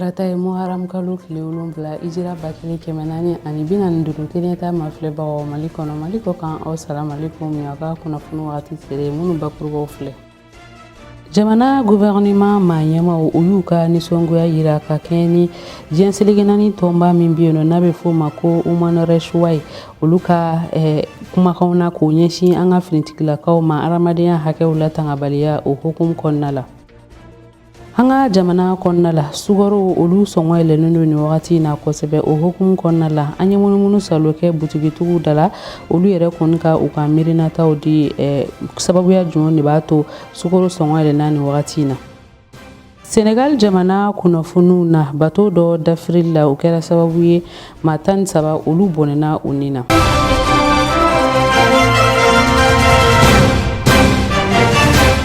Tarata ye, muharam kalo tile 7, hijira 1445. Kelen ta ma filɛbagaw, Mali kɔnɔ, Mali kɔ kan, aw salamalekum. Aw ka kunnafoni wagati sere minnu bakurubaw filɛ. Jamana gouvernement maa ɲɛmaw, u y'u ka nisɔngoya yira ka kɛɲɛ ni diɲɛ seleke naani tɔnba min bɛ yen nɔ, n'a bɛ f'o ma ko Human Rights Watch, olu ka kumakanw na k'o ɲɛsin an ka finitigilakaw ma, adamadenya hakɛw latangabaliya o hukumu kɔnɔna la. An ka jamana kɔnɔna la, sukaro olu sɔngɔ yɛlɛnnen don nin wagati in na kosɛbɛ. O hukumu kɔnɔna la, an ye munumunu salo kɛ butigitigiw da la, olu yɛrɛ kɔni ka u ka miirinataw di, sababuya jumɛn de b'a to sukaro sɔngɔ yɛlɛnna nin wagati in na. Senegal jamana kunnafoniw na, bato dɔ dafirili la, o kɛra sababu ye maa 13 olu bɔnɛna u ni na.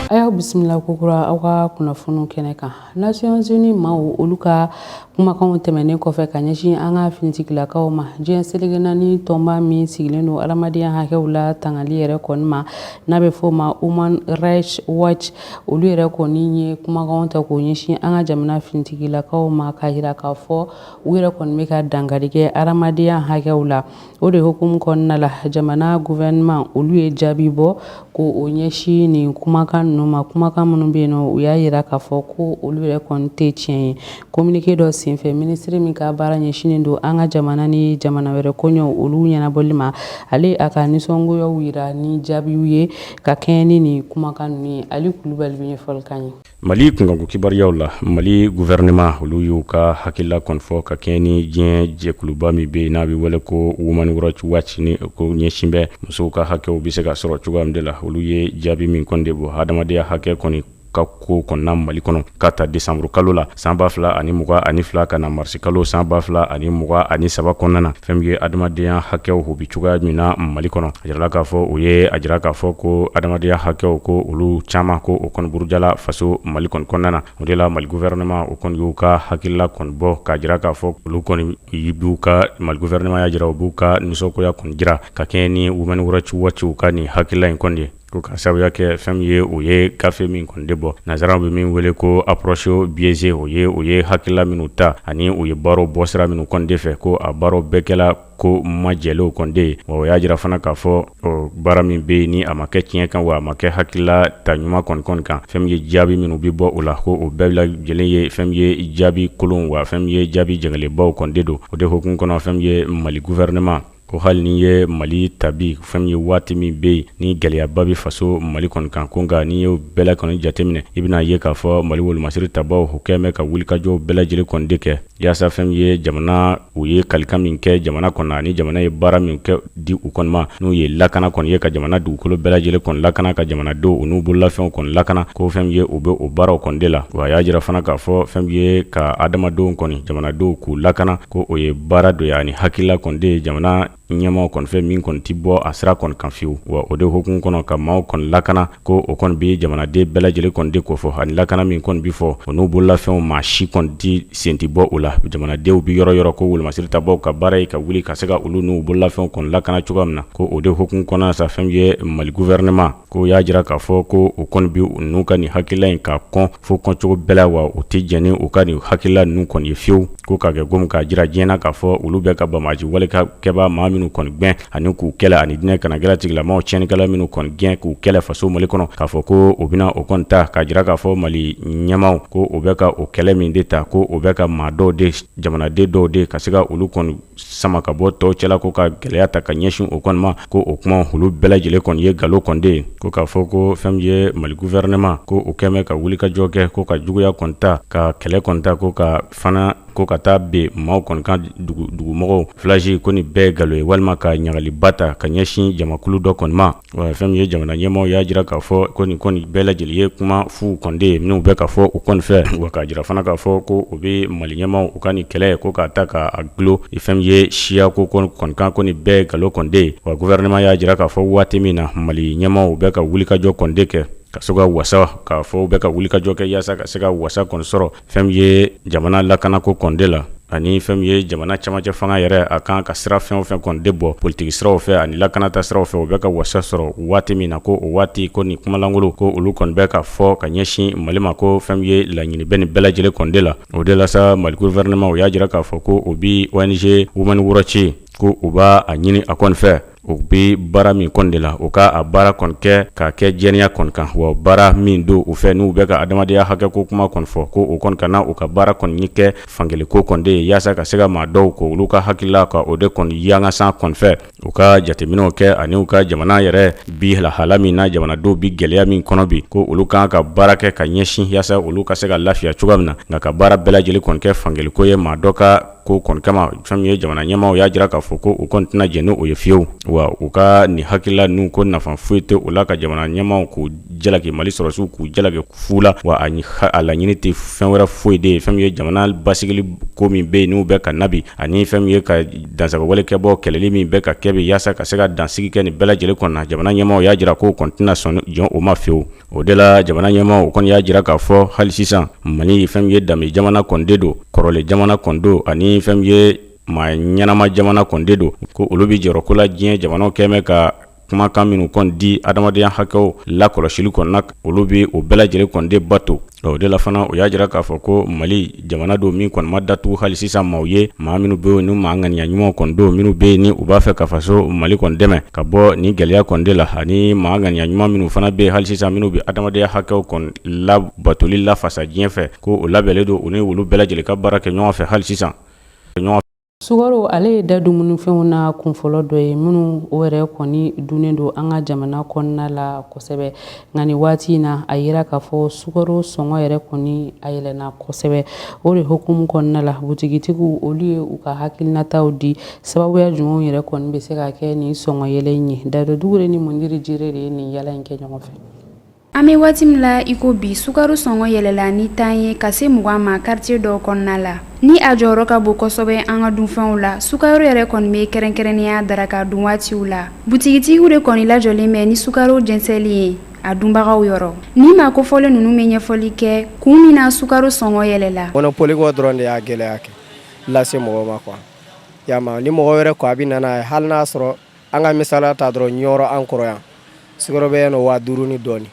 A y'aw bisimila kokura aw ka kunnafoniw kɛnɛ kan. Nations Unies maaw, olu ka kumakanw tɛmɛnen kɔfɛ ka ɲɛsin an ka finitigilakaw ma, diɲɛ seleke naani tɔnba min sigilen don adamadenya hakɛw la tangali yɛrɛ kɔni ma, n'a bɛ f'o ma Human Rights Watch, olu yɛrɛ kɔni ye kumakanw ta k'o ɲɛsin an ka jamana finitigilakaw ma, k'a jira k'a fɔ u yɛrɛ kɔni bɛ ka dankari kɛ adamadenya hakɛw la. O de hukumu kɔnɔna la, jamana gouvernement olu ye jaabi bɔ k'o ɲɛsin nin kumakan ninnu ma, kumakan minnu bɛ yen nɔ, u y'a jira k'a fɔ ko olu yɛrɛ kɔni tɛ tiɲɛ ye. Communiqué dɔ senfɛ, minisiri min ka baara ɲɛsinnen don an ka jamana ni jamana wɛrɛ koɲɛw olu ɲɛnabɔli ma, ale a ka nisɔngoyaw jira ni jaabiw ye ka kɛɲɛ ni nin kumakan ninnu ye. Ali Kulubali bɛ ɲɛfɔli k'an ye. Mali kunkanko kibaruyaw la, Mali gouvernement olu y'u ka hakilila kɔni fɔ ka kɛɲɛ ni diɲɛ jɛkuluba min bɛ yen, n'a bɛ wele ko Human Rights Watch, ni ko ɲɛsin bɛ musow ka hakɛw bɛ se ka sɔrɔ cogoya min de la. Olu ye jaabi min kɔni de bɔ hadamadenya hakɛ kɔni ka ko kɔnɔna Mali kɔnɔ, ka ta décembre kalo la san 2022 ka na marisi kalo san 2023 kɔnɔna na, fɛn min ye adamadenya hakɛw o bɛ cogoya min na Mali kɔnɔ. A jirala k'a fɔ u ye a jira k'a fɔ ko adamadenya hakɛw ko olu caman ko o kɔni burujala faso Mali kɔni kɔnɔna na. O de la, Mali gouvernement o kɔni y'u ka hakilila kɔni bɔ k'a jira k'a fɔ olu kɔni b'u ka, Mali gouvernement y'a jira u b'u ka nisɔngoya kɔni jira ka kɛɲɛ ni Human Rights Watch ka nin hakilila in kɔni ye, ko ka sababuya kɛ fɛn min ye, u ye gafe min kɔni de bɔ, nansaraw bɛ min wele ko approche biaisée, o ye u ye hakilila minnu ta ani u ye baaraw bɔ sira minnu kɔni de fɛ, ko a baaraw bɛɛ kɛla ko majɛlenw kɔni de ye. Wa o y'a jira fana k'a fɔ baara min bɛ yen, ni a ma kɛ tiɲɛ kan, wa a ma kɛ hakilila ta ɲuman kɔni kɔni kan, fɛn min ye jaabi minnu bɛ bɔ o la, ko o bɛɛ lajɛlen ye fɛn min ye jaabi kolon, wa fɛn min ye jaabi jɛngɛlenbaw kɔni de don. O de hukumu kɔnɔ, fɛn min ye Mali gouvernement ko hali n'i ye Mali ta bi, fɛn min ye waati min bɛ yen ni gɛlɛyaba bɛ faso Mali kɔni kan, ko nka n'i y'o bɛɛ la kɔni jateminɛ, i bɛna ye k'a fɔ Mali wolomasiri tabaw o kɛlen bɛ ka wulikajɔw bɛɛ lajɛlen kɔni de kɛ yaasa fɛn min ye jamana, u ye kalikan min kɛ jamana kɔnɔ ani jamana ye baara min kɛ di u kɔni ma, n'u ye lakana kɔni ye, ka jamana dugukolo bɛɛ lajɛlen kɔni lakana, ka jamanadenw u n'u bololafɛnw kɔni lakana, ko fɛn min ye u bɛ o baaraw kɔni de la. Wa a y'a jira fana k'a fɔ fɛn min ye ka adamadenw kɔni, jamanadenw k'u lakana, ko o ye baara dɔ ye ani hakilila kɔni de ye jamana ɲɛmaaw kɔni fɛ min kɔni tɛ bɔ a sira kɔni kan fiyewu. Wa o de hukumu kɔnɔ, ka maaw kɔni lakana, ko o kɔni bɛ jamanaden bɛɛ lajɛlen kɔni de kofɔ, ani lakana min kɔni bɛ fɔ o n'u bololafɛnw, maa si kɔni tɛ sen tɛ bɔ o la. Jamanadenw bɛ yɔrɔ yɔrɔ, ko wolomasiri tabaw ka baara ye ka wuli ka se ka olu n'u bololafɛnw kɔni lakana cogoya min na. Ko o de hukumu kɔnɔna sa, fɛn min ye Mali gouvernement ko y'a jira k'a fɔ ko u kɔni bɛ ninnu ka nin hakilila in ka kɔn fo kɔncogo bɛɛ la, wa u tɛ jɛn ni u ka nin hakilila ninnu kɔni ye fiyewu, ko ka kɛ komi k'a jira diɲɛ na k'a fɔ olu bɛ ka banbaanci wale kɛbaa maa minnu kɔni gɛn ani k'u kɛlɛ, ani diinɛ kanagɛlɛ tigilamaaw tiɲɛnikɛla minnu kɔni gɛn k'u kɛlɛ faso Mali kɔnɔ, k'a fɔ ko u bɛna o kɔni ta k'a jira k'a fɔ Mali ɲɛmaaw ko u bɛ ka o kɛlɛ min de ta, ko u bɛ ka maa dɔw de, jamanaden dɔw de, ka se ka olu kɔni sama ka bɔ tɔw cɛla, ko ka gɛlɛya ta ka ɲɛsin o kɔni ma, ko o kuma olu bɛɛ lajɛlen kɔni ye nkalon kɔni de ye. Ko k'a fɔ ko fɛn min ye Mali gouvernement ko o kɛlen bɛ ka wulikajɔ kɛ, ko ka juguya kɔni ta, ka kɛlɛ kɔni ta, ko ka fana ko ka taa bin maaw kɔni kan, dugumɔgɔw, village, ko nin bɛɛ ye nkalon ye, walima ka ɲagaliba ta ka ɲɛsin jamakulu dɔ kɔni ma. Wa fɛn min ye jamana ɲɛmaaw y'a jira k'a fɔ ko nin kɔni bɛɛ lajɛlen ye kuma fu kɔni de ye minnu bɛ ka fɔ u kɔni fɛ. Wa k'a jira fana k'a fɔ ko u bɛ Mali ɲɛmaaw u ka nin kɛlɛ ko k'a ta k'a dulon fɛn min ye siya ko kɔni kan, ko nin bɛɛ ye nkalon kɔni de ye. Wa gouvernement y'a jira k'a fɔ waati min na Mali ɲɛmaaw bɛ ka wulikajɔ kɔni de kɛ ka se ka wasa, k'a fɔ u bɛ ka wulikajɔ kɛ yaasa ka se ka wasa kɔni sɔrɔ fɛn min ye jamana lakanako kɔni de la. Ani fɛn min ye jamana camancɛ fanga yɛrɛ, a kan ka sira fɛn o fɛn kɔni de bɔ politiki siraw fɛ ani lakanata siraw fɛ, u bɛ ka wasa sɔrɔ waati min na, ko o waati ko nin kumalankolon ko olu kɔni bɛ ka fɔ ka ɲɛsin Mali ma, ko fɛn min ye laɲini bɛ nin bɛɛ lajɛlen kɔni de la. O de la sa, Mali gouvernement o y'a jira k'a fɔ ko o bi ONG Women Watch, ko u b'a a ɲini a kɔni fɛ, u bɛ baara min kɔni de la, u ka a baara kɔni kɛ ka kɛ jɛnɛya kɔni kan. Wa baara min don u fɛ, n'u bɛ ka adamadenya hakɛ ko kuma kɔni fɔ, ko o kɔni kana u ka baara kɔni kɛ fankelen ko kɔni de ye, yaasa ka se ka maa dɔw ko olu ka hakilila ka o de kɔni yangasan kɔni fɛ. U ka jateminɛw kɛ ani u ka jamana yɛrɛ bi lahala min na, jamanadenw bi gɛlɛya min kɔnɔ bi, ko olu kan ka baara kɛ ka ɲɛsin yaasa olu ka se ka lafiya cogoya min na. Nka ka baara bɛɛ lajɛlen kɔni kɛ fankelen ko ye maa dɔ ka ko kɔni kama, fɛn min ye jamana ɲɛmaaw y'a jira k'a fɔ ko u kɔni tɛna jɛn n'o ye fiyewu. Wa u ka nin hakilila ninnu, ko nafa foyi tɛ o la ka jamana ɲɛmaaw k'u jalaki, Mali sɔrɔsiw k'u jalaki fu la. Wa a laɲini tɛ fɛn wɛrɛ foyi de ye, fɛn min ye jamana basigili ko min bɛ yen n'u bɛ ka na bi, ani fɛn min ye ka dansagowale kɛbɔ kɛlɛli min bɛ ka kɛ bi, yaasa ka se ka dansigi kɛ nin bɛɛ lajɛlen kɔnɔ na. Jamana ɲɛmaaw y'a jira k'o kɔni tɛna sɔn jɔn o ma fiyewu. O de la, jamana ɲɛmaaw kɔni y'a jira k'a fɔ hali sisan Mali, fɛn min ye danbe jamana kɔni de don, kɔrɔlen jamana kɔni don, ani fɛn min ye maa ɲɛnama jamana kɔni de don, ko olu bɛ jɔyɔrɔ ko la diɲɛ jamanaw kɛmɛ ka kumakan minnu kɔni di adamadenya hakɛw lakɔlɔsili kɔnɔ na, olu bɛ o bɛɛ lajɛlen kɔni de bato. O de la fana, o y'a jira k'a fɔ ko Mali jamana don min kɔni ma datugu hali sisan maaw ye, maa minnu bɛ yen ni maa ŋaniya ɲumanw kɔni don, minnu bɛ yen ni u b'a fɛ ka faso Mali kɔni dɛmɛ ka bɔ nin gɛlɛya kɔni de la, ani maa ŋaniya ɲuman minnu fana bɛ yen hali sisan, minnu bɛ adamadenya hakɛw kɔni labatoli lafasa diɲɛ fɛ, ko o labɛnnen don u ni olu bɛɛ lajɛlen ka baara kɛ ɲɔgɔn fɛ hali sisan ɲɔgɔn. Sukaro, ale ye da dumunifɛnw na kunfɔlɔ dɔ ye minnu o yɛrɛ kɔni dunnen don an ka jamana kɔnɔna la kosɛbɛ. Nka nin waati in na, a yira k'a fɔ sukaro sɔngɔ yɛrɛ kɔni a yɛlɛnna kosɛbɛ. O de hukumu kɔnɔna la, butigitigiw olu ye u ka hakilinataw di, sababuya jumɛnw yɛrɛ kɔni bɛ se ka kɛ nin sɔngɔ yɛlɛ in ye. Dado Dugure ni Mundiri Jire de ye nin yala in kɛ ɲɔgɔn fɛ. An bɛ waati min la i ko bi, sukaro sɔngɔ yɛlɛla ni 10 ye ka se 20 ma quartier dɔw kɔnɔna la. Ni a jɔyɔrɔ ka bon kosɛbɛ an ka dunfɛnw la, sukaro yɛrɛ kɔni bɛ kɛrɛnkɛrɛnnenya daraka dun waatiw la. Butigitigiw de kɔni lajɔlen bɛ ni sukaro jɛnsɛnli ye a dunbagaw yɔrɔ. Ni maa kofɔlen ninnu bɛ ɲɛfɔli kɛ kun min na sukaro sɔngɔ yɛlɛla. Monopole ko dɔrɔn de y'a gɛlɛya kɛ lase mɔgɔ ma quoi. Yama ni mɔgɔ wɛrɛ ko a bɛ na n'a ye, hali n'a sɔrɔ an ka misaliya ta dɔrɔn, Ɲɔrɔ an kɔrɔ yan, sukaro bɛ yen nɔ 5000 ni dɔɔni,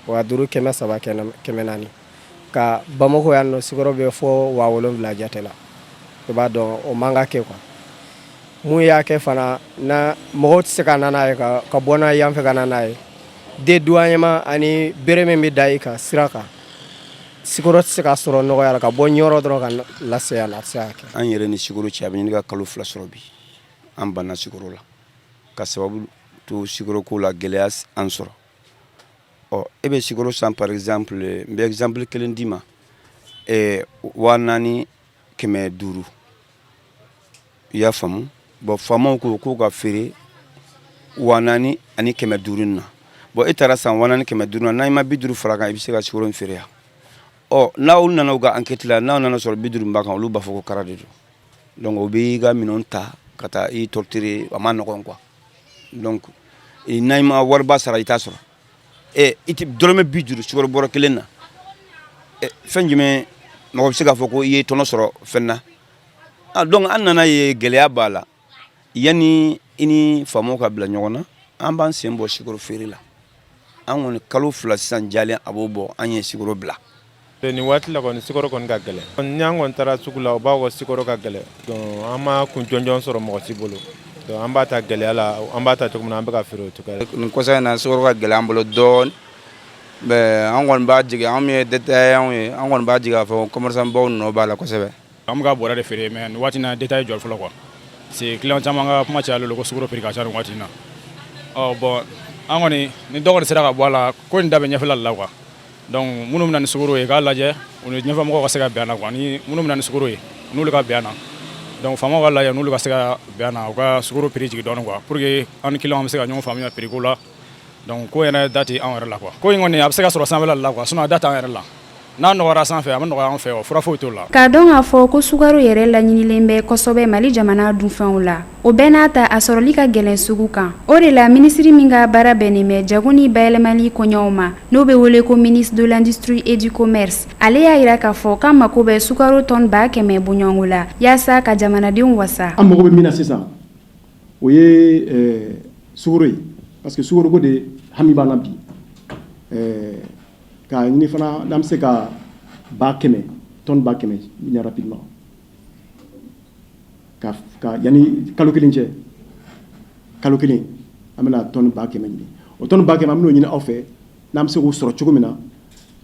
5300, 400. Ka Bamakɔ yan nɔ, sukaro bɛ fɔ 7000 jate la. I b'a dɔn o man ka kɛ quoi. Mun y'a kɛ fana na, mɔgɔw tɛ se ka na n'a ye ka bɔ n'a ye yan fɛ ka na n'a ye dédouanement ani bere min bɛ da i kan sira kan, sukaro tɛ se ka sɔrɔ nɔgɔya la ka bɔ Ɲɔrɔ dɔrɔn ka lase yan, a tɛ se ka kɛ. An yɛrɛ ni sukaro cɛ, a bɛ ɲini ka kalo 2 sɔrɔ bi. An banna sukaro la ka sababu to sukaro ko la, gɛlɛya an sɔrɔ. Ɔ e bɛ sukaro san, par exemple, n bɛ exemple kelen d'i ma, 4500, i y'a faamu. Bon, faamaw ko k'u ka feere 4500 na. Bon, e taara san 4500 na, n'a ma 50 fara kan, i bɛ se ka sukaro in feere yan. Ɔ n'aw nana u ka enquête la, n'aw nana sɔrɔ 50 b'a kan, olu b'a fɔ ko kara de don. Donc o b'i ka minɛnw ta ka taa i torturer, a ma nɔgɔn quoi. Donc n'a ma wariba sara, i t'a sɔrɔ. Ɛ i tɛ dɔrɔmɛ 50 sukaro bɔrɔ kelen na. Fɛn jumɛn mɔgɔ bɛ se k'a fɔ ko i ye tɔnɔ sɔrɔ fɛn na? Ah, donc an nana ye gɛlɛya b'a la. Yanni i ni faamaw ka bila ɲɔgɔn na, an b'an sen bɔ sukaro feere la. An kɔni kalo 2 sisan jalen a b'o bɔ, an ye sukaro bila. Nin waati la kɔni, sukaro kɔni ka gɛlɛn. Ni an kɔni taara sugu la, u b'a fɔ sukaro ka gɛlɛn. Donc an ma kun jɔnjɔn sɔrɔ mɔgɔ si bolo. Donc an b'a ta gɛlɛya la, an b'a ta cogo min na, an bɛ ka feere o cogoya la. Nin kɔsa in na, sukaro ka gɛlɛn an bolo dɔɔni, mais an kɔni b'a jigin, an min ye détaillant ye, an kɔni b'a jigin k'a fɔ commerçant baw nɔ b'a la kosɛbɛ. An bɛ ka bɔrɛ de feere, mais nin waati in na, détail jɔ fɔlɔ quoi, parce que client caman ka kuma cayalen don ko sukaro prix ka ca nin waati in na. Ɔ bon, an kɔni ni dɔ kɔni sera ka bɔ a la, ko nin da bɛ ɲɛfɛla de la quoi. Donc minnu bɛ na ni sukaro ye, k'a lajɛ u ni ɲɛfɛmɔgɔw ka se ka bɛn a la quoi. Ni minnu bɛ na ni sukaro ye, n'olu ka bɛn a na, donc faamaw ka lajɛ n'olu ka se ka bɛn a na, u ka sukaro prix jigin dɔɔnin quoi, pour que an ni client bɛ se ka ɲɔgɔn faamuya prix ko la. Donc ko yɛrɛ da tɛ anw yɛrɛ la quoi. Ko in kɔni a bɛ se ka sɔrɔ sanfɛla de la quoi, sinon a da t'an yɛrɛ la. N'a nɔgɔyara sanfɛ, a bɛ nɔgɔya an fɛ, o fura foyi t'o la. K'a dɔn k'a fɔ ko sukaro yɛrɛ laɲinilen bɛ kosɛbɛ Mali jamana dunfɛnw la, o bɛɛ n'a ta, a sɔrɔli ka gɛlɛn sugu kan. O de la, minisiri min ka baara bɛnnen bɛ jago ni bayɛlɛmali koɲɛw ma, n'o bɛ wele ko ministre de l'industrie et du commerce, ale y'a jira k'a fɔ k'an mako bɛ sukaro tɔni 100 000 bɔɲɔgɔnko la yaasa ka jamanadenw wasa. An mago bɛ min na sisan, o ye sukaro ye, parce que sukaroko de hami b'an na bi. K'a ɲini fana n'an bɛ se ka 100 000, tonne 100 000 ɲini rapidement ka yanni kalo kelen cɛ. Kalo kelen, an bɛna tonne 100 000 ɲini. O tonne 100 000, an bɛn'o ɲini aw fɛ, n'an bɛ se k'o sɔrɔ cogo min na,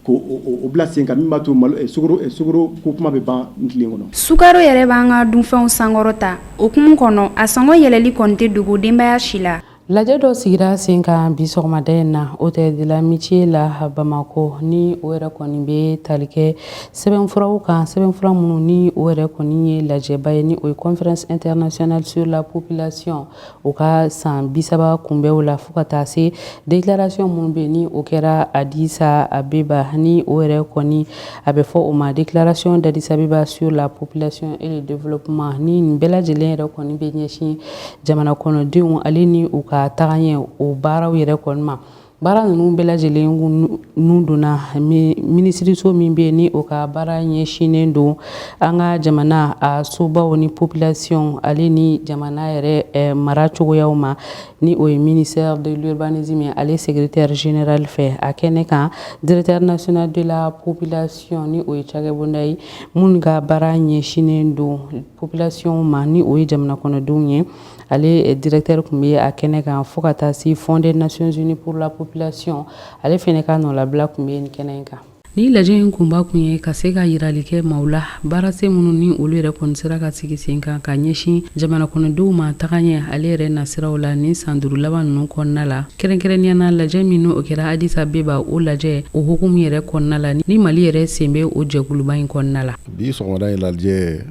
k'o bila sen kan, min b'a to malo sukaro ko kuma bɛ ban tile kɔnɔ. Sukaro yɛrɛ b'an ka dunfɛnw sankɔrɔta. O hukumu kɔnɔ, a sɔngɔ yɛlɛli kɔni tɛ dogo denbaya si la. Lajɛ dɔ sigira sen kan bi sɔgɔmada in na Hôtel de l'Amitié la Bamakɔ, ni o yɛrɛ kɔni bɛ tali kɛ sɛbɛnfuraw kan, sɛbɛnfura minnu ni o yɛrɛ kɔni ye lajɛba ye, ni o ye Conférence internationale sur la population, o ka san 30 kunbɛnw la, fo ka taa se déclaration minnu bɛ yen, ni o kɛra Addis Abeba, ni o yɛrɛ kɔni a bɛ fɔ o ma Déclaration d'Addis Abeba sur la population et le développement. Ni nin bɛɛ lajɛlen yɛrɛ kɔni bɛ ɲɛsin jamana kɔnɔdenw ale ni u ka tagaɲɛ, o baaraw yɛrɛ kɔni ma. Baara ninnu bɛɛ lajɛlen nun donna minisiriso min bɛ yen, ni o ka baara ɲɛsinnen don an ka jamana a sobaw ni population ale ni jamana yɛrɛ mara cogoyaw ma, ni o ye ministère de l'urbanisme, ale secrétaire général fɛ. A kɛnɛ kan, directeur national de la population, ni o ye cakɛbonda ye minnu ka baara ɲɛsinnen don population ma, ni o ye jamana kɔnɔdenw ye, ale directeur tun bɛ a kɛnɛ kan, fo ka taa se Fonds des Nations Unies pour la population, ale fana ka nɔlabila tun bɛ nin kɛnɛ in kan. Ni lajɛ in kunba kun ye ka se ka yirali kɛ maaw la baarasen minnu ni olu yɛrɛ kɔni sera ka sigi sen kan ka ɲɛsin jamana kɔnɔdenw ma tagaɲɛ ale yɛrɛ nasiraw la nin san 5 laban ninnu kɔnɔna la, kɛrɛnkɛrɛnnenya na lajɛ min n'o kɛra Addis Abeba, o lajɛ o hukumu yɛrɛ kɔnɔna la, ni Mali yɛrɛ sen bɛ o jɛkuluba in kɔnɔna la. Bi sɔgɔmada in lajɛ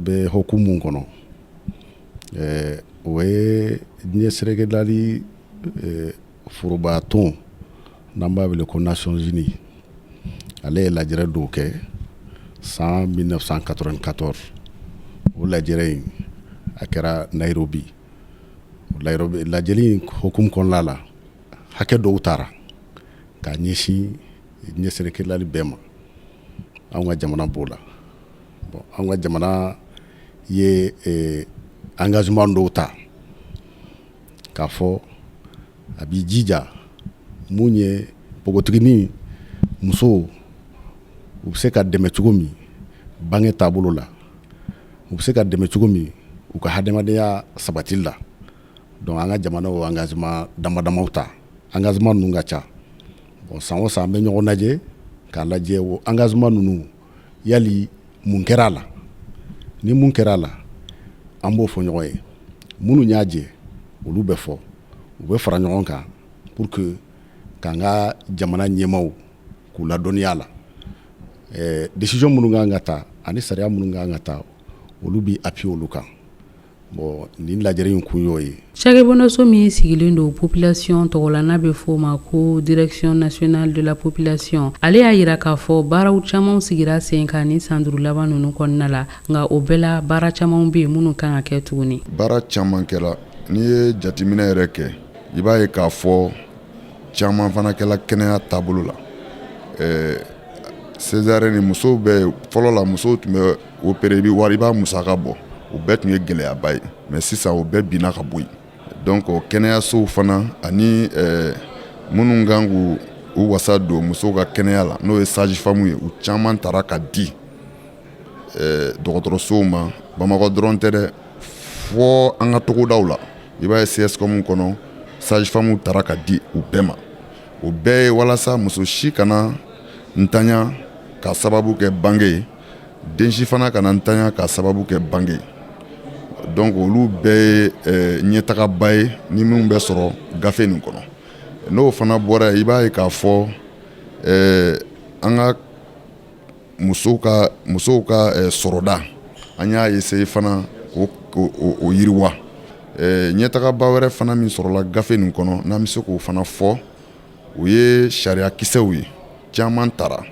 bɛ hukumu kɔnɔ, o ye diɲɛ serekedali forobatɔn n'an b'a wele ko Nations Unies, ale ye lajɛrɛ dɔw kɛ san 1994. O lajɛrɛ in, a kɛra Nairobi. Lajɛli in hukumu kɔnɔna la, hakɛ dɔw taara k'a ɲɛsin diɲɛ serekedali bɛɛ ma. Anw ka jamana b'o la. Bon, anw ka jamana ye engagement dɔw ta k'a fɔ a b'i jija mun ye npogotiginin musow, u bɛ se ka dɛmɛ cogo min bange taabolo la, u bɛ se ka dɛmɛ cogo min u ka hadamadenya sabatili la. Donc an ka jamana o engagement dama damaw ta. Engagement ninnu ka ca. Bon, san o san, an bɛ ɲɔgɔn lajɛ k'a lajɛ o engagement ninnu, yali mun kɛra a la. Ni mun kɛra a la, an b'o fɔ ɲɔgɔn ye. Minnu y'a jɛ, olu bɛ fɔ, u bɛ fara ɲɔgɔn kan pour que k'an ka jamana ɲɛmaw k'u ladɔnniya la. Décision minnu kan ka ta ani sariya minnu kan ka ta, olu bɛ appuyer olu kan. Bon, nin lajɛrɛ in kun y'o ye. Cakɛbondaso min sigilen don population tɔgɔ la, n'a bɛ fɔ o ma ko Direction nationale de la population, ale y'a yira k'a fɔ baaraw caman sigira sen kan ni san 5 laban ninnu kɔnɔna la, nka o bɛɛ la, baara caman bɛ yen minnu kan ka kɛ tuguni. Baara caman kɛra. N'i ye jateminɛ yɛrɛ kɛ, i b'a ye k'a fɔ caman fana kɛla kɛnɛya taabolo la. Césarienne ni musow bɛ, fɔlɔ la, musow tun bɛ opérer, i bɛ wari, i b'a musaka bɔ, o bɛɛ tun ye gɛlɛyaba ye, mais sisan o bɛɛ binna ka bɔ yen. Donc kɛnɛyasow fana ani minnu kan k'u u wasa don musow ka kɛnɛya la, n'o ye sage femme ye, u caman taara ka di dɔgɔtɔrɔsow ma. Bamakɔ dɔrɔn tɛ dɛ, fɔ an ka togodaw la, i b'a ye CSCOM kɔnɔ, sage femme taara ka di u bɛɛ ma. O bɛɛ ye walasa muso si kana ntanya ka sababu kɛ bange ye, den si fana kana ntanya ka sababu kɛ bange ye. Donc olu bɛɛ ye ɲɛtagaba ye ni minnu bɛ sɔrɔ gafe nin kɔnɔ. N'o fana bɔra yen, i b'a ye k'a fɔ an ka musow ka sɔrɔda, an y'a essayer fana k'o yiriwa. Ɲɛtagaba wɛrɛ fana min sɔrɔla gafe nin kɔnɔ, n'an bɛ se k'o fana fɔ, o ye sariyakisɛw ye. caman tara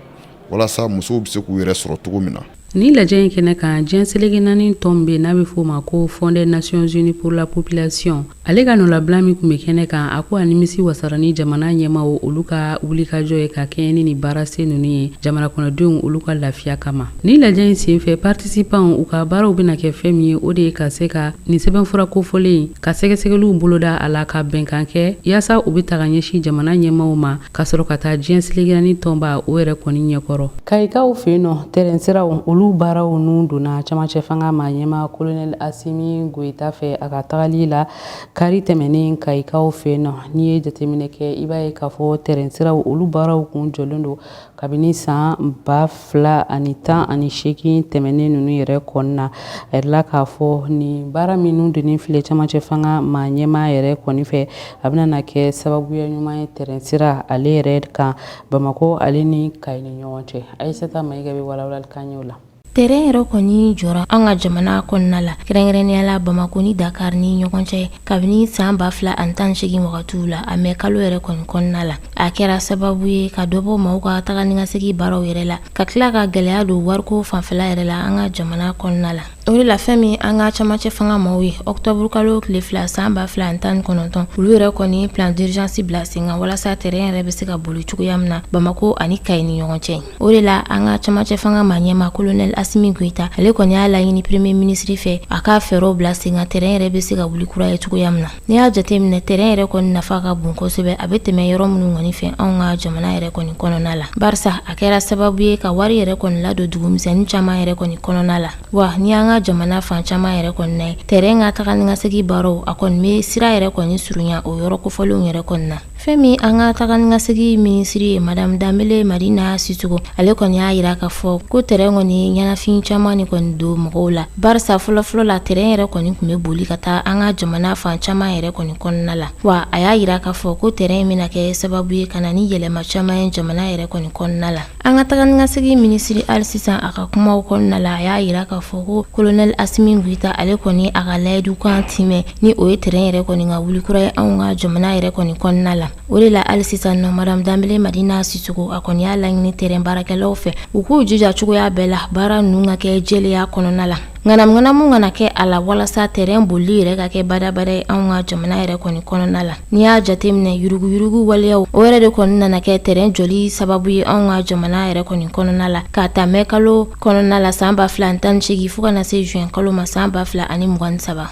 walasa musow bɛ se k'u yɛrɛ sɔrɔ cogo min na. Ni lajɛ in kɛnɛ kan, diɲɛ seleke naani tɔn bɛ n'a bɛ f'o ma ko Fonds des Nations Unies pour la population, ale ka nɔlabila min tun bɛ kɛnɛ kan, a ko a nimisi wasara ni jamana ɲɛmaaw olu ka wulikajɔ ye ka kɛɲɛ ni nin baarasen ninnu ye jamana kɔnɔdenw olu ka lafiya kama. Ni lajɛ in senfɛ, participants u ka baaraw bɛna kɛ fɛn min ye, o de ye ka se ka nin sɛbɛnfura kofɔlen ka sɛgɛsɛgɛliw boloda a la, ka bɛnkan kɛ yaasa u bɛ taga ɲɛsin jamana ɲɛmaaw ma, ka sɔrɔ ka taa diɲɛ seleke naani tɔnba o yɛrɛ kɔni ɲɛkɔrɔ. Kayikaw fɛ yen nɔ, tɛrɛn siraw olu baaraw nun donna camancɛ fanga maa ɲɛmaa kolonɛli Asimi Goyita fɛ a ka tagali la kari tɛmɛnen Kayikaw fɛ yen nɔ. N'i ye jateminɛ kɛ, i b'a ye k'a fɔ tɛrɛn siraw olu baaraw kun jɔlen don kabini san 2018 tɛmɛnen ninnu yɛrɛ kɔnɔna. A yirala k'a fɔ nin baara minnu donnen filɛ camancɛ fanga maa ɲɛmaa yɛrɛ kɔni fɛ, a bɛna na kɛ sababuya ɲuman ye tɛrɛn sira ale yɛrɛ kan Bamakɔ ale ni Kayi ni ɲɔgɔn cɛ. Ayisata Mayiga bɛ walawalali k'an ye o la. Tɛrɛn yɛrɛ kɔni jɔra an ka jamana kɔnɔna la, kɛrɛnkɛrɛnnenya la Bamakɔ ni Dakar ni ɲɔgɔn cɛ kabini san 2018 wagatiw la, a mɛ kalo yɛrɛ kɔni kɔnɔna la. A kɛra sababu ye ka dɔ bɔ maaw ka taga ni ka segin baaraw yɛrɛ la, ka tila ka gɛlɛya don wariko fanfɛla yɛrɛ la an ka jamana kɔnɔna la. O de la fɛn min an ka camancɛ fanga maaw ye octobre kalo tile 2 san 2019, olu yɛrɛ kɔni plan d'urgence bila sen kan walasa tɛrɛn yɛrɛ bɛ se ka boli cogoya min na Bamakɔ ani Kayi ni ɲɔgɔn cɛ. O de la an ka camancɛ fanga maa ɲɛmaa kolonɛli Asimi Goyita, ale kɔni y'a laɲini premier ministre fɛ a ka fɛɛrɛw bila sen kan tɛrɛn yɛrɛ bɛ se ka wuli kura ye cogoya min na. N'i y'a jateminɛ, tɛrɛn yɛrɛ kɔni nafa ka bon kosɛbɛ, a bɛ tɛmɛ yɔrɔ minnu kɔni fɛ anw ka jamana yɛrɛ kɔni kɔnɔna la, barisa a kɛra sababu ye ka wari yɛrɛ kɔni ladon dugumisɛnnin caman yɛrɛ kɔni kɔnɔna la. Wa n'i y'an ka jamana fan caman yɛrɛ kɔni lajɛ, tɛrɛn ka taga ni ka segin baaraw, a kɔni bɛ sira yɛrɛ kɔni surunya o yɔrɔ kofɔlenw yɛrɛ kɔni na. Fɛn min an ka taga ni ka segin minisiri ye madamu Danbele Madina Sisoko, ale kɔni y'a yira k'a fɔ ko tɛrɛn kɔni ɲɛnafin caman de kɔni don mɔgɔw la, barisa fɔlɔfɔlɔ la tɛrɛn yɛrɛ kɔni tun bɛ boli ka taa an ka jamana fan caman yɛrɛ kɔni kɔnɔna la. Wa a y'a yira k'a fɔ ko tɛrɛn bɛna kɛ sababu ye ka na ni yɛlɛma caman ye jamana yɛrɛ kɔni kɔnɔna la. An ka taga ni ka segin minisiri hali sisan a ka kumaw kɔnɔna la, a y'a yira k'a fɔ ko kolonɛli Asimi Goyita ale kɔni a ka layidu kan timɛ ni o ye tɛrɛn yɛrɛ kɔni ka wuli kura ye anw ka jamana yɛrɛ kɔni kɔnɔna la. O de la hali sisan nɔ madamu Danbele Madina Sisoko, a kɔni y'a laɲini tɛrɛn baarakɛlaw fɛ u k'u jija cogoya bɛɛ la baara ninnu ka kɛ jɛlenya kɔnɔna la. Ŋanamuŋanamu kana kɛ a la walasa tɛrɛn bolili yɛrɛ ka kɛ badabada ye anw ka jamana yɛrɛ kɔni kɔnɔna la. N'i y'a jateminɛ, yuruguyurugu waleyaw o yɛrɛ de kɔni nana kɛ tɛrɛn jɔli sababu ye anw ka jamana yɛrɛ kɔni kɔnɔna la k'a ta mɛ kalo kɔnɔna la san 2018 fo ka na se juin kalo ma san 2023.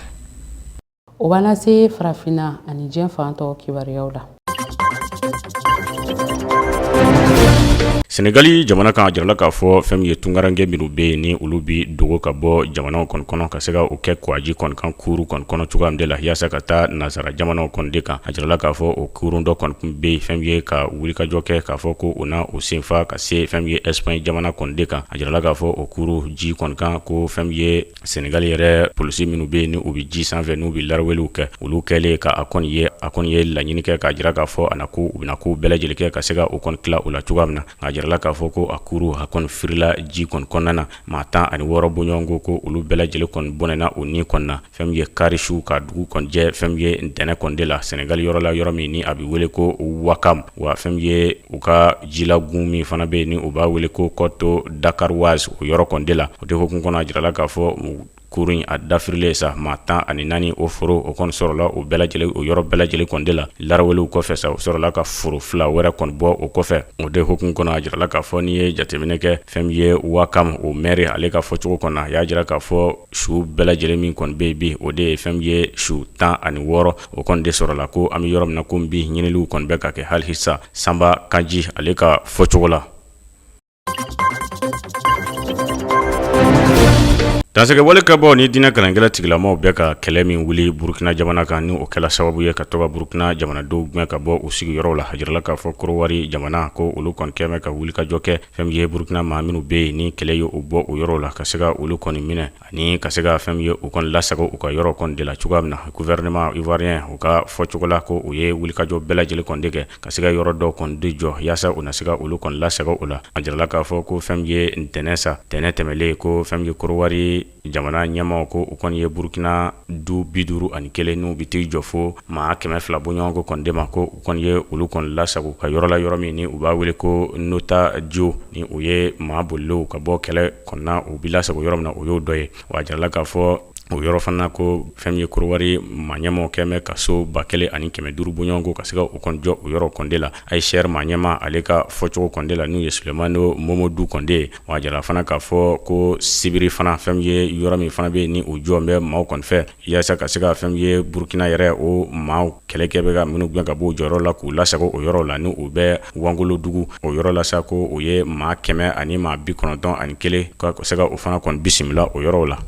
O b'an lase farafinna ani diɲɛ fan tɔw kibaruyaw la. Senegali jamana kan, a jirala k'a fɔ fɛn min ye tunkaranke minnu bɛ yen ni olu bɛ dogo ka bɔ jamanaw kɔni kɔnɔ ka se ka o kɛ kwaji kɔni kan kuuru kɔni kɔnɔ cogoya min de la yaasa ka taa nansara jamanaw kɔni de kan. A jirala k'a fɔ o kurun dɔ kɔni tun bɛ yen, fɛn min ye ka wulikajɔ kɛ k'a fɔ ko o na o senfa ka se fɛn min ye Espagne jamana kɔni de kan. A jirala k'a fɔ o kuuru ji kɔni kan ko fɛn min ye Senegali yɛrɛ polisi minnu bɛ yen ni u bɛ ji sanfɛ n'u bɛ laraweliw kɛ, olu kɛlen ka a kɔni ye, a kɔni ye laɲini kɛ k'a jira k'a fɔ a na ko u bɛna ko bɛɛ lajɛlen kɛ ka se ka o kɔni tila u la cogoya min na. Nka a jirala k'a fɔ ko a kuru a kɔni firila ji kɔni kɔnɔna na, maa 16 bɔɲɔgɔnko ko olu bɛɛ lajɛlen kɔni bɔnɛna u ni kɔni na. Fɛn min ye kari su ka dugu kɔni jɛ fɛn min ye ntɛnɛn kɔni de la Senegali yɔrɔ la, yɔrɔ min ni a bɛ wele ko Wakam. Wa fɛn min ye u ka jilagun min fana bɛ yen ni u b'a wele ko Côte Dakaroise, o yɔrɔ kɔni de la. O de hukumu kɔnɔ, a jirala k'a fɔ kurun in a dafirilen sa, maa 14 o foro o kɔni sɔrɔla o bɛɛ lajɛlen o yɔrɔ bɛɛ lajɛlen kɔni de la. Laraweliw kɔfɛ sa, o sɔrɔla ka foro fila wɛrɛ kɔni bɔ o kɔfɛ. O de hukumu kɔnɔ, a jirala k'a fɔ n'i ye jateminɛ kɛ fɛn min ye Wakam o mɛri ale ka fɔcogo kɔnɔ, a y'a jira k'a fɔ su bɛɛ lajɛlen min kɔni bɛ yen bi, o de ye fɛn min ye su 16 o kɔni de sɔrɔla. Ko an bɛ yɔrɔ min na ko bi, ɲiniliw kɔni bɛ ka kɛ hali sisan, Sanba Kanji ale ka fɔcogo la. Dansɛgɛwale kɛbaaw ni diinɛ kalankɛla tigilamaw bɛ ka kɛlɛ min wuli Burukina jamana kan, ni o kɛla sababu ye ka to ka Burukina jamanadenw gɛn ka bɔ u sigiyɔrɔw la. A jirala k'a fɔ Korowari jamana ko olu kɔni kɛmɛ ka wulikajɔ kɛ fɛn min ye Burukina maa minnu bɛ yen ni kɛlɛ ye u bɔ o yɔrɔw la, ka se ka olu kɔni minɛ ani ka se ka fɛn min ye u kɔni lasago u ka yɔrɔ kɔni de la cogoya min na. Gouvernement ivoirien u ka fɔcogo la, ko u ye wulikajɔ bɛɛ lajɛlen kɔni de kɛ ka se ka yɔrɔ dɔw kɔni de jɔ yaasa u na se ka olu kɔni lasago o la. A jirala k'a fɔ ko fɛn min ye ntɛnɛn sa, ntɛnɛn tɛmɛlen, ko fɛn min ye Korowari Somali jamana ɲɛmaaw ko u kɔni ye Burukina du 51 n'u bɛ t'i jɔ fo maa 200 bɔɲɔgɔnko kɔni de ma, ko u kɔni ye olu kɔni lasago ka yɔrɔ la, yɔrɔ min ni u b'a wele ko Notadjo, ni u ye maa bolilenw ka bɔ kɛlɛ kɔnɔna u bɛ lasago yɔrɔ min na, o y'o dɔ ye. Wa a jirala k'a fɔ o yɔrɔ fana ko fɛn min ye Korowari maa ɲɛmaaw kɛlen bɛ ka so 1500 bɔɲɔgɔnko ka se ka o kɔni jɔ o yɔrɔ kɔni de la. HCR maa ɲɛmaa ale ka fɔcogo kɔni de la, n'u ye Sulemani Momodu kɔni de ye. Wa a jirala fana k'a fɔ ko sibiri fana, fɛn min ye yɔrɔ min fana bɛ yen ni o jɔ bɛ maaw kɔni fɛ yaasa ka se ka fɛn min ye Burukina yɛrɛ o maaw kɛlɛ kɛ bɛ ka minnu gɛn ka bɔ o jɔyɔrɔ la k'u lasago o yɔrɔ la, ni u bɛ Wangolodugu o yɔrɔ la sa, ko o ye maa 191 ka se ka o fana kɔni bisimila o yɔrɔ la.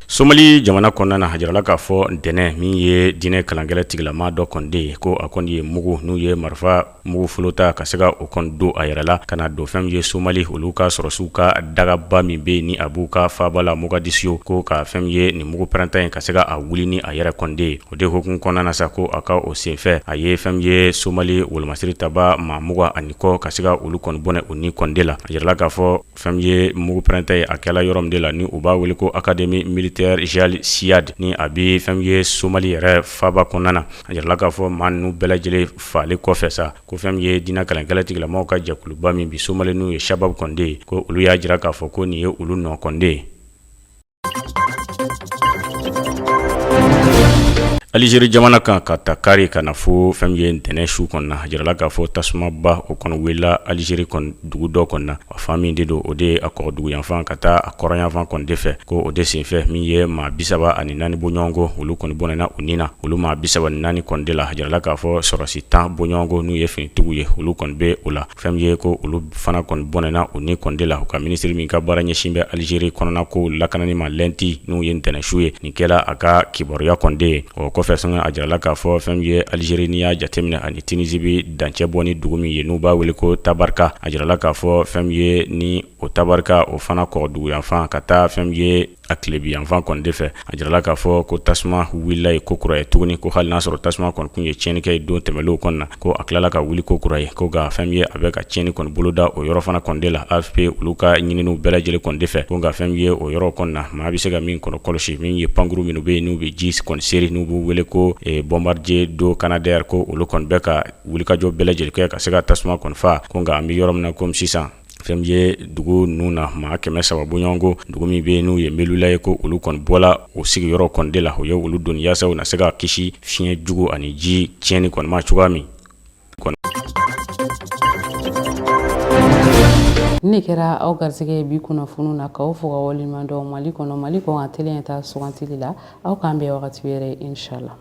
Somali jamana kɔnɔna na, a jirala k'a fɔ ntɛnɛn min ye diinɛ kalankɛla tigilama dɔ kɔni de ye, ko a kɔni ye mugu n'u ye marifa mugu fɔlɔ ta ka se ka o kɔni don a yɛrɛ la ka na don fɛn min ye Somali olu ka sɔrɔsiw ka dagaba min bɛ yen ni a b'u ka faaba la Mogadiscio, ko ka fɛn min ye nin mugu pɛrɛnta in ka se ka a wuli ni a yɛrɛ kɔni de ye. O de hukumu kɔnɔna na sa, ko a ka o senfɛ a ye fɛn min ye Somali wolomasiri taba maa 20 ani kɔ ka se ka olu kɔni bɔnɛ u ni kɔni de la. A jirala k'a fɔ fɛn min ye mugu pɛrɛnta ye, a kɛla yɔrɔ min de la ni u b'a wele ko Académie militaire Jal Siyad, ni a bɛ fɛn min ye Somali yɛrɛ faaba kɔnɔna na. A jirala k'a fɔ maa ninnu bɛɛ lajɛlen faalen kɔfɛ sa, ko fɛn min ye diinɛ kalankɛla tigilamaw ka jɛkuluba min bi Somali n'u ye Shabab kɔni de ye, ko olu y'a jira k'a fɔ ko nin ye olu nɔ kɔni de ye. Alizeri jamana kan, ka ta kari ka na fo fɛn min ye ntɛnɛn su kɔnɔna, a jirala k'a fɔ tasumaba o kɔni wulila Alizeri kɔni dugu dɔ kɔnɔna, a fan min de don, o de ye a kɔgɔdugu yanfan ka taa a kɔrɔn yanfan kɔni de fɛ. Ko o de senfɛ min ye maa 34 bɔɲɔgɔnko olu kɔni bɔnɛna u ni na. Olu maa 34 kɔni de la, a jirala k'a fɔ sɔrɔsi 10 bɔɲɔgɔnko n'u ye finitigiw ye, olu kɔni bɛ o la. Fɛn min ye ko olu fana kɔni bɔnɛna u ni kɔni de la. U ka minisiri min ka baara ɲɛsin bɛ Alizeri kɔnɔna ko lakanani ma lundi n'u ye ntɛnɛn su ye, nin kɛla a ka kibaruya kɔni de ye. O kɔfɛ fana, a jirala k'a fɔ fɛn min ye Alizeri, n'i y'a jateminɛ ani Tunisie bɛ dancɛ bɔ ni dugu min ye n'u b'a wele ko Tabarka, a jirala k'a fɔ fɛn min ye ni o Tabarka o fana kɔgɔdugu yanfan ka taa fɛn min ye a tilebin yanfan kɔni de fɛ, a jirala k'a fɔ ko tasuma wulila ye ko kura ye tuguni. Ko hali n'a sɔrɔ tasuma kɔni tun ye tiɲɛni kɛ don tɛmɛnlenw kɔnɔna na, ko a tilala ka wuli ko kura ye, ko nka fɛn min ye a bɛ ka tiɲɛni kɔni boloda o yɔrɔ fana kɔni de la, AFP olu ka ɲininiw bɛɛ lajɛlen kɔni de fɛ. Ko nka fɛn min ye o yɔrɔ kɔnɔna na, maa bɛ se ka min kɔnɔ kɔlɔsi, min ye pankuru minnu bɛ yen n'u bɛ ji kɔni seri n'u b'u wele ko bombardier d'eau Canadair, ko olu kɔni bɛ ka wulikajɔ bɛɛ lajɛlen kɛ ka se ka tasuma kɔni faa. Ko nka an bɛ yɔrɔ min na komi sisan, fɛn min ye dugu ninnu na maa 300 bɔɲɔgɔnko, dugu min bɛ yen n'u ye Melula ye, ko olu kɔni bɔla o sigiyɔrɔ kɔni de la, o ye olu doni yaasa u na se ka kisi fiɲɛ jugu ani ji tiɲɛni kɔni ma cogoya min. Ne kɛra aw garisɛgɛ ye bi kunnafoniw na, k'aw fo ka waleɲuman dɔn. Mali kɔnɔ, Mali kɔkan, tele ta sugantili la, aw k'an bɛn wagati wɛrɛ, inshallah.